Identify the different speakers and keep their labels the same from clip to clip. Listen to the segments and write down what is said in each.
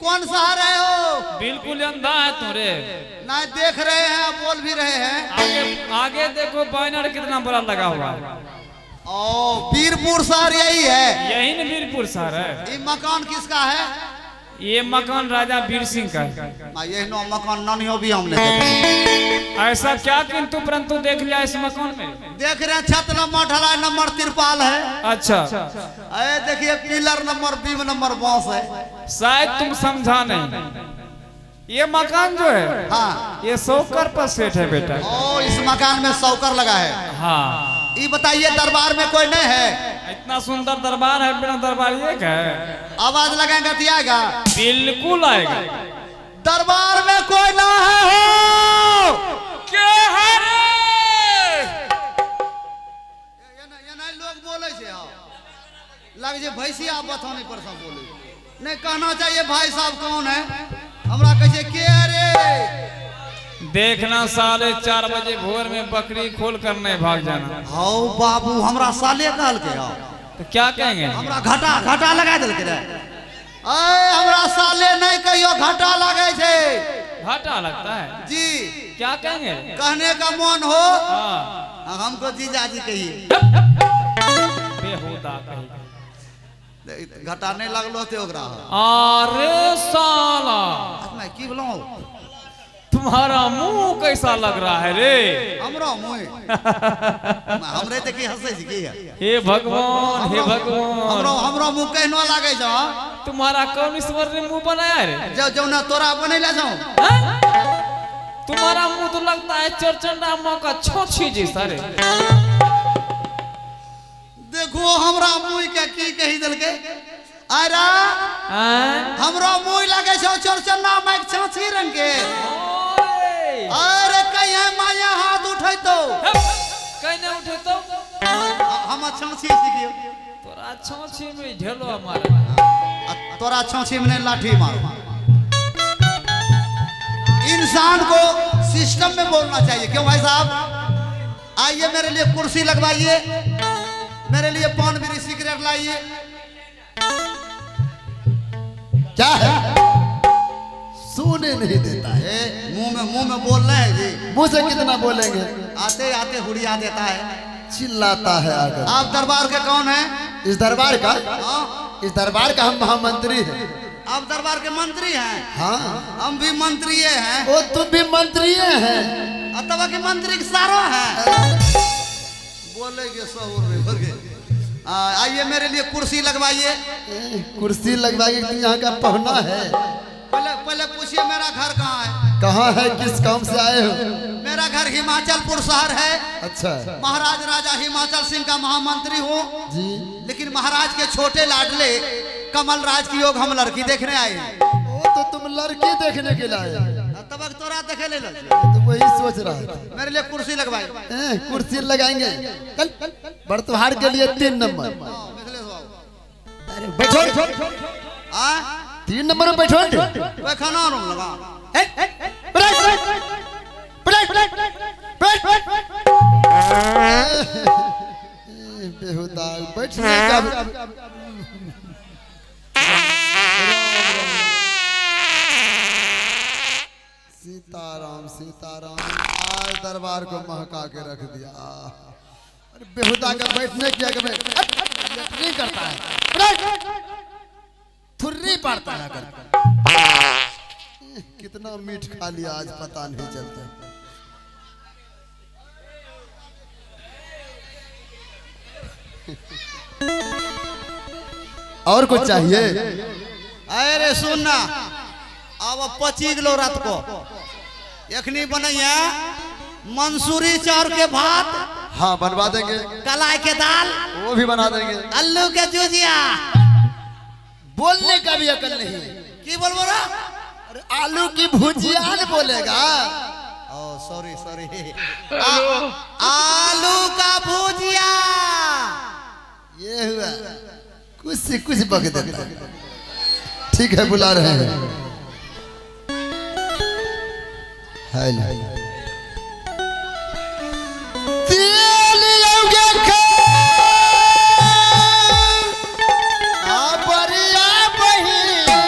Speaker 1: कौन शहर है हो?
Speaker 2: बिल्कुल अंधा है तू रे।
Speaker 1: ना देख रहे हैं, बोल भी रहे हैं।
Speaker 2: आगे आगे देखो, बैनर कितना बड़ा लगा हुआ है।
Speaker 1: ओ वीरपुर शहर यही है।
Speaker 2: यही न वीरपुर शहर है।
Speaker 1: ये मकान किसका है?
Speaker 2: ये मकान राजा वीर सिंह का है।
Speaker 1: यही नो मकान ननियो भी हमने देखा।
Speaker 2: ऐसा क्या किंतु परंतु देख लिया इस मकान में?
Speaker 1: देख रहे हैं छत नंबर ढलाई नंबर तिरपाल है।
Speaker 2: अच्छा।
Speaker 1: अरे देखिए पिलर नंबर बीम नंबर बांस है।
Speaker 2: शायद तुम समझा नहीं। ये मकान जो है,
Speaker 1: हाँ,
Speaker 2: ये सौकर पर सेठ है बेटा।
Speaker 1: ओ इस मकान में सौकर लगा है।
Speaker 2: हाँ।
Speaker 1: ये बताइए दरबार में कोई नहीं है?
Speaker 2: इतना सुंदर दरबार है, बिना दरबार एक है।
Speaker 1: आवाज लगाएंगे तो आएगा?
Speaker 2: बिल्कुल आएगा।
Speaker 1: दरबार में कोई ना है हो।
Speaker 2: के है रे?
Speaker 1: एना लोग बोले छे, हाँ। लगे छे भैंसिया बथानी पर सब बोले। नहीं कहना चाहिए भाई साहब कौन है, हमरा कहे छे के रे?
Speaker 2: देखना 4:30 बजे भोर में बकरी खोल कर नहीं भाग जाना।
Speaker 1: हौ बाबू हमरा साले कहल के हौ।
Speaker 2: तो क्या कहेंगे?
Speaker 1: हमरा घाटा घाटा लगा देलके रे। अय हमरा साले नहीं कहियो, घाटा लगे छे।
Speaker 2: घाटा लगता है
Speaker 1: जी।
Speaker 2: क्या कहेंगे?
Speaker 1: कहने का मन हो,
Speaker 2: हाँ।
Speaker 1: हमको जीजाजी कहिए।
Speaker 2: बेहुदा कहिए।
Speaker 1: घाटा नहीं लगलो ते ओकरा।
Speaker 2: अरे साला
Speaker 1: मैं की बोलूं?
Speaker 2: तुम्हारा मुंह कैसा लग रहा है रे?
Speaker 1: हमरो मुंह हमरे ते की हंसै छी की?
Speaker 2: हे भगवान, हे भगवान,
Speaker 1: हमरो हमरो मुंह कहनो लागे छौ।
Speaker 2: तुम्हारा कौन ईश्वर ने मुंह बनाया रे?
Speaker 1: जो जो ना तोरा बनैले छौ।
Speaker 2: तुम्हारा मुंह तो लगता है चरचंडा माँ का छोछी जैसा रे।
Speaker 1: देखो हमरा मुंह के की कही देलके। अरे हमरो मुंह लागे छौ चरचंडा माँ के छाछी रंग के। अरे कहीं माया हाथ उठे तो
Speaker 2: कहीं नहीं उठे तो
Speaker 1: हम छाछी सीखियो।
Speaker 2: तोरा छाछी में ढेलो हमारा।
Speaker 1: तोरा छाछी में नहीं लाठी मारो। इंसान को सिस्टम में बोलना चाहिए, क्यों भाई साहब? आइए मेरे लिए कुर्सी लगवाइए, मेरे लिए पान बीड़ी सिगरेट लाइए।
Speaker 3: क्या है? सोने नहीं देता है।
Speaker 1: मुंह में बोल रहे हैं जी।
Speaker 3: मुंह से कितना बोलेंगे?
Speaker 1: आते आते हुड़िया देता है,
Speaker 3: चिल्लाता है आकर।
Speaker 1: आप दरबार के कौन हैं?
Speaker 3: इस दरबार का? इस दरबार का हम महामंत्री हैं।
Speaker 1: आप दरबार के मंत्री हैं?
Speaker 3: हाँ।
Speaker 1: हम भी मंत्री हैं।
Speaker 3: ओ तुम भी मंत्री हैं?
Speaker 1: अतवा के मंत्री के सारो हैं। बोलेंगे सहूर में भर गए। आइए मेरे लिए कुर्सी लगवाइए।
Speaker 3: कुर्सी लगवाइए? यहाँ का पहुना है।
Speaker 1: पहले पहले पूछिए मेरा घर कहाँ है?
Speaker 3: कहाँ है? किस काम से आए हो?
Speaker 1: मेरा घर हिमाचलपुर शहर है।
Speaker 3: अच्छा।
Speaker 1: महाराज राजा हिमाचल सिंह का महामंत्री हूँ
Speaker 3: जी।
Speaker 1: लेकिन महाराज के छोटे लाडले कमल राज की योग हम लड़की देखने आए हैं।
Speaker 3: ओ तो तुम लड़की देखने के लिए आए?
Speaker 1: तब तोरा देखे ले
Speaker 3: तो वही सोच रहा था।
Speaker 1: मेरे लिए कुर्सी लगवाए।
Speaker 3: कुर्सी लगाएंगे कल बर्तवार के लिए 3 नंबर। अरे बैठो, 3 नंबर में बैठो।
Speaker 1: खाना रूम लगा।
Speaker 3: बेहुदा बैठने का। सीताराम सीताराम, आज दरबार को महका के रख दिया। अरे बेहुदा का बैठने किया कि नहीं करता है, थुर्री पड़ता है। कितना मीठ खा लिया आज पता नहीं चलता। और कुछ चाहिए?
Speaker 1: अरे सुनना, अब 25 किलो रात को एखनी बनैया मंसूरी चाउर के भात।
Speaker 3: हाँ बनवा देंगे।
Speaker 1: कलाई के दाल
Speaker 3: वो भी बना देंगे।
Speaker 1: आलू के जुजिया।
Speaker 3: बोलने का भी अकल नहीं।
Speaker 1: की बोलबो रा?
Speaker 3: अरे आलू की भुजिया न बोलेगा।
Speaker 1: ओ सॉरी सॉरी, आलू का भुजिया।
Speaker 3: ये हुआ कुछ से कुछ बक देता। ठीक है बुला रहे हैं। हेलो तेल बरिया बहिनिया।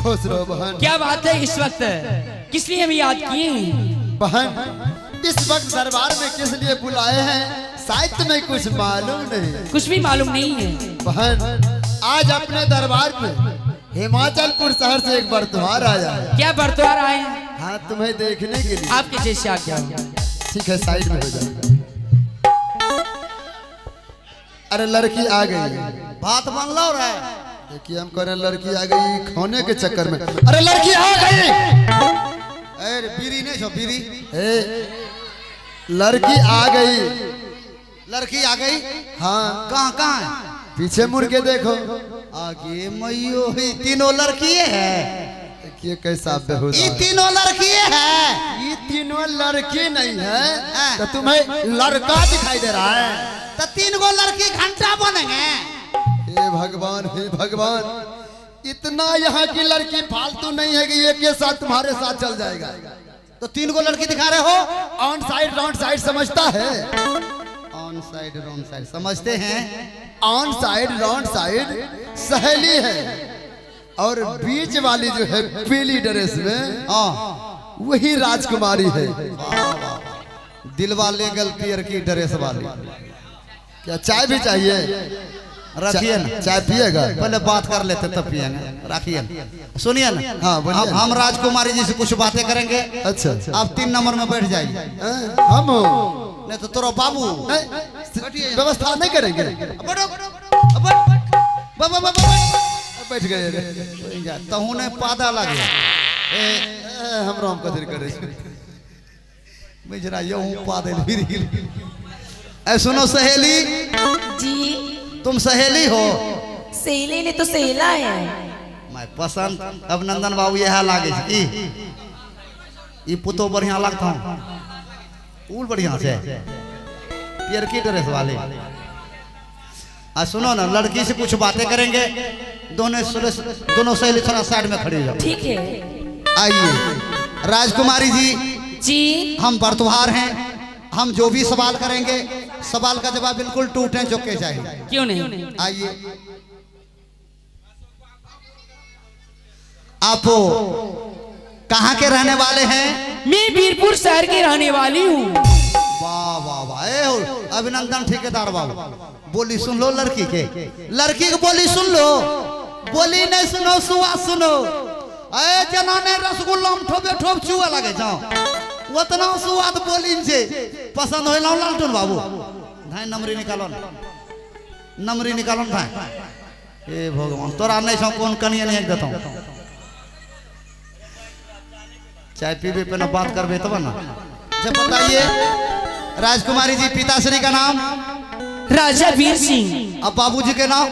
Speaker 3: खुश रहो बहन।
Speaker 4: क्या बात है, इस वक्त किस लिए हमें याद किए हैं?
Speaker 3: बहन, इस वक्त दरबार में किस लिए बुलाए हैं शायद तुम्हें कुछ मालूम नहीं।
Speaker 4: कुछ भी मालूम नहीं है।
Speaker 3: बहन, आज अपने दरबार पे हिमाचलपुर शहर से एक बर्तवार आया है।
Speaker 4: क्या बर्तवार आए हैं?
Speaker 3: हाँ, तुम्हें देखने के लिए।
Speaker 4: आपके जैसे आ गया।
Speaker 3: ठीक है, साइड में हो जाओ। अरे लड़की आ गई।
Speaker 1: भात बनलो रे?
Speaker 3: देखिए, हम कह रहे हैं लड़की आ गई, खाने के चक्कर में। अरे लड़की आ गई।
Speaker 1: अरे बीड़ी नहीं छो बीड़ी?
Speaker 3: ए, लड़की आ गई।
Speaker 1: लड़की आ गई?
Speaker 3: हाँ।
Speaker 1: कहाँ कहाँ है?
Speaker 3: पीछे मुड़ के देखो।
Speaker 1: आगे मैयो, ही तीनों लड़की है।
Speaker 3: देखिए कैसा बेहुदा
Speaker 1: ये
Speaker 3: है।
Speaker 1: तीनों लड़की है।
Speaker 3: ये तीनों लड़की नहीं है।
Speaker 1: हाँ।
Speaker 3: तो तुम्हें लड़का दिखाई दे रहा है?
Speaker 1: तो तीन गो लड़की घंटा बनेंगे।
Speaker 3: हे भगवान, हे भगवान, इतना यहाँ की लड़की फालतू नहीं है कि एक के साथ तुम्हारे साथ चल जाएगा।
Speaker 1: तो तीन गो लड़की दिखा रहे हो?
Speaker 3: ऑन साइड रॉन्ग साइड समझता है?
Speaker 1: ऑन साइड रॉन्ग साइड समझते हैं।
Speaker 3: ऑन साइड रॉन्ग साइड सहेली है और बीच वाली जो है पीली ड्रेस में,
Speaker 1: हाँ,
Speaker 3: वही राजकुमारी है।
Speaker 1: वाह वाह, दिलवा ले गल पियर की ड्रेस वाली।
Speaker 3: क्या चाय भी चाहिए?
Speaker 1: रखिए ना।
Speaker 3: चाय पिएगा?
Speaker 1: पहले बात कर लेते तब पिएंगे। रखिए ना, सुनिए ना।
Speaker 3: हाँ, बोलिए।
Speaker 1: अब हम राजकुमारी जी से कुछ बातें करेंगे।
Speaker 3: अच्छा।
Speaker 1: आप 3 नंबर में बैठ जाइए।
Speaker 3: हाँ, हम हो?
Speaker 1: नहीं तो तेरा बाबू।
Speaker 3: नहीं, व्यवस्था नहीं करेंगे।
Speaker 1: बैठो, बैठ, बैठ, बैठ, बैठ।
Speaker 3: बैठ गए रे।
Speaker 1: तहु ने पादा लगे।
Speaker 3: ए, ए, हम राम कदर करे।
Speaker 1: बुझरा यहूं पादे फिर। ए सुनो सहेली।
Speaker 5: जी।
Speaker 1: तुम सहेली हो?
Speaker 5: सहेली ने तो सहेला है।
Speaker 1: मैं पसंद अभिनंदन बाबू यह लागे छै की ई पुतो बढ़िया लगता हूँ, उल बढ़िया से पियरकी ड्रेस वाले। आ सुनो ना, लड़की से कुछ बातें करेंगे। दोनों दोनों सहेली थोड़ा साइड में खड़ी हो जाओ।
Speaker 5: ठीक है।
Speaker 1: आइए राजकुमारी जी।
Speaker 5: जी।
Speaker 1: हम बर्तवार हैं, हम जो भी सवाल करेंगे सवाल का जवाब बिल्कुल टूटे चुके चाहिए।
Speaker 4: क्यों नहीं।
Speaker 1: आइए, आप कहाँ के रहने वाले हैं?
Speaker 4: मैं वीरपुर शहर की रहने वाली हूँ।
Speaker 1: वाह वाह वाह, ए हो अभिनंदन ठेकेदार बाबू, बोली सुन लो लड़की के, लड़की के बोली सुन लो, बोली नहीं सुनो सुआ सुनो। ए जना ने रसगुल्ला में ठोबे ठोब चुआ लगे जाओ, उतना सुआद बोली छे पसंद होइल लालटून बाबू। धाई नमरी निकालो, नमरी निकालो धाई। हे भगवान, तोरा नहीं छौ कोन कनिया नहीं देता। चाय पीबे पे ना बात करबे तब ना। जब बताइए राजकुमारी जी, पिताश्री का नाम?
Speaker 4: राजा वीर सिंह।
Speaker 1: अब बाबूजी के नाम?